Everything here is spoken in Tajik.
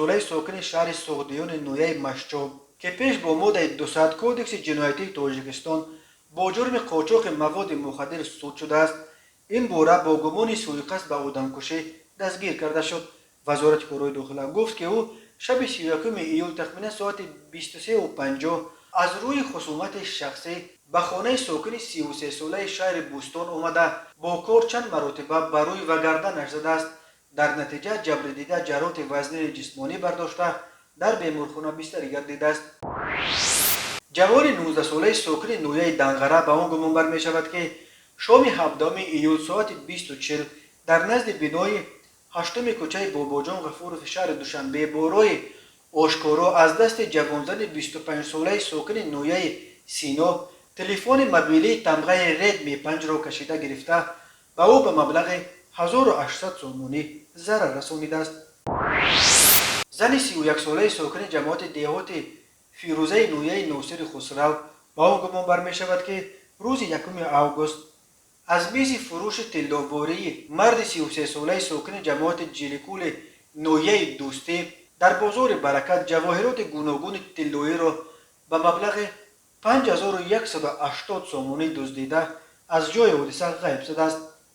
29-солаи сокини шаҳри Суғдиёни ноҳияи Машчоб, ки пеш бо моддаи 200 Кодекси ҷиноятии Тоҷикистон бо ҷурми қочоқи маводи мухаддир суд шудааст, ин бора бо гумони сӯиқасд ба одамкушӣ дастгир карда шуд. Вазорати корҳои дохила гуфт, ки ӯ шаби 31 июл тахминан соати 23:50 аз рӯи хусумати шахсӣ ба хонаи сокини 33-солаи шаҳри Бӯстон омада, бо кор чанд маротиба ба рӯй ва гарданаш задааст. Дар натиҷа ҷабрдида ҷароҳати вазнини ҷисмонӣ бардошта, дар беморхона бистарӣ гардидааст. Ҷавони 19-солаи сокини ноҳияи Данғара ба он гумонбар мешавад, ки шоми 17 июл соати 20:40 дар назди бинои ҳаштуми кӯчаи Бобоҷон Ғафурови шаҳри Душанбе бо роҳи ошкоро аз дасти ҷавонзани 25-солаи сокини ноҳияи Сино телефони мобилии тамғаи Редми 5-ро кашида гирифта, ба ӯ ба маблағи 1800 сомонӣ зарар расонидааст. Зани 31-солаи сокини ҷамоати деҳоти Фирӯзаи ноҳияи Носири Хусрав ба он гумонбар мешавад, ки рӯзи 1 август аз мизи фурӯши тилловории марди 33-солаи сокини ҷамоати Ҷиликули ноҳияи Дӯстӣ дар бозори Баракат ҷавоҳироти гуногуни тиллоиро ба маблағи 5180 сомонӣ дуздида, аз ҷои ҳодиса ғайб задааст.